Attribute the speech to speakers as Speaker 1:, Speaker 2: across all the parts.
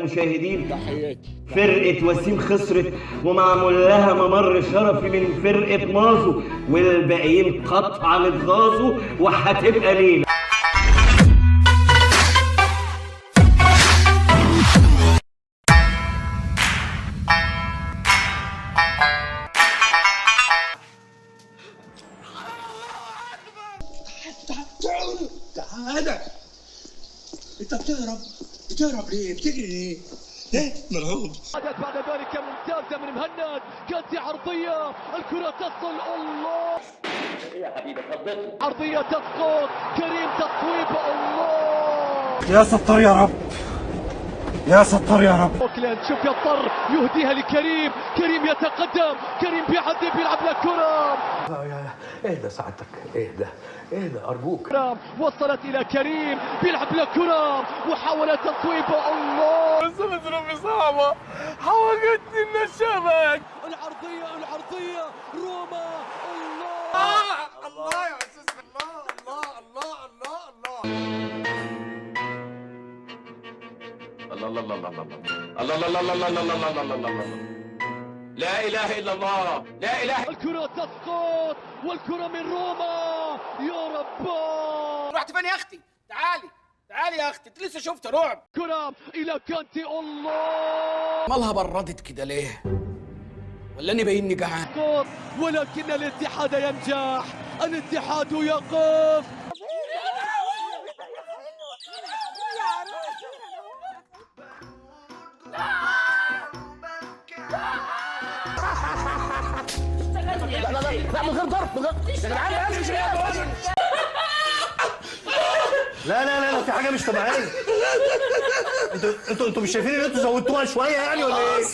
Speaker 1: المشاهدين.
Speaker 2: تحياتي.
Speaker 1: فرقة وسيم خسرت ومعمول لها ممر شرفي من فرقة مازو، والباقيين قطعا اتغاظوا وهتبقى ليلة.
Speaker 2: تعال تعال، انت بتهرب، بتهرب ليه؟ بتجري ليه؟ ايه مرعوب.
Speaker 3: عادت بعد ذلك ممتازة من مهند، كانت عرضية، الكرة تصل، الله يا حبيبي، عرضية تسقط، كريم تصويب، الله
Speaker 4: يا ستار يا رب، يا ستار يا رب.
Speaker 3: اوكلاند شوف يضطر يهديها لكريم، كريم يتقدم، كريم بيعدي بيلعب لكرة.
Speaker 5: اهدى سعادتك، اهدى اهدى ارجوك.
Speaker 3: وصلت الى كريم بيلعب لكرة، محاولة تصويب، الله.
Speaker 2: بس انا ظروفي صعبة، حوجتني النشابة.
Speaker 3: العرضية العرضية، روما، الله
Speaker 2: الله يا استاذ، الله الله الله الله الله
Speaker 6: الله الله الله الله الله الله الله الله الله الله الله الله، لا اله الا الله، لا اله.
Speaker 3: الكرة تسقط والكرة من روما، يا رب.
Speaker 2: رحت فين يا اختي؟ تعالي تعالي يا اختي، انت لسه شفت رعب.
Speaker 3: كرة الى كانتي، الله.
Speaker 2: مالها بردت كده ليه؟ ولا اني باينني جعان؟
Speaker 3: سقط، ولكن الاتحاد ينجح، الاتحاد يقف.
Speaker 4: لا لا لا لا، في حاجة مش طبيعية. انتوا انتوا انتوا مش شايفين ان انتوا زودتوها شوية يعني ولا ايه؟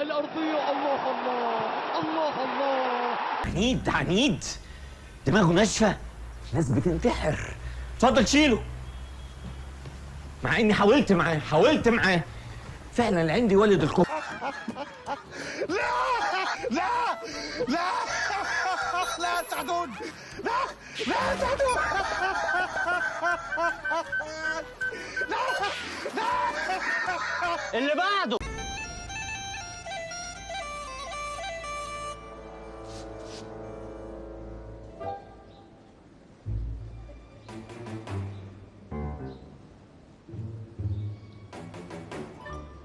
Speaker 3: الأرضية، الله الله الله الله.
Speaker 1: عنيد عنيد، دماغه ناشفة، ناس بتنتحر. اتفضل شيله. مع اني حاولت معاه، حاولت معاه فعلا. اللي عندي ولد الكفر.
Speaker 2: لا لا لا لا ساعدوني، لا لا ساعدوني، لا لا.
Speaker 1: اللي بعده.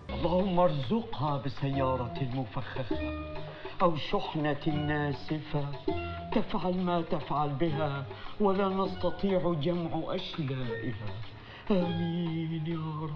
Speaker 7: اللهم ارزقها بسيارة مفخخة أو شحنة ناسفة تفعل ما تفعل بها ولا نستطيع جمع أشلائها. آمين.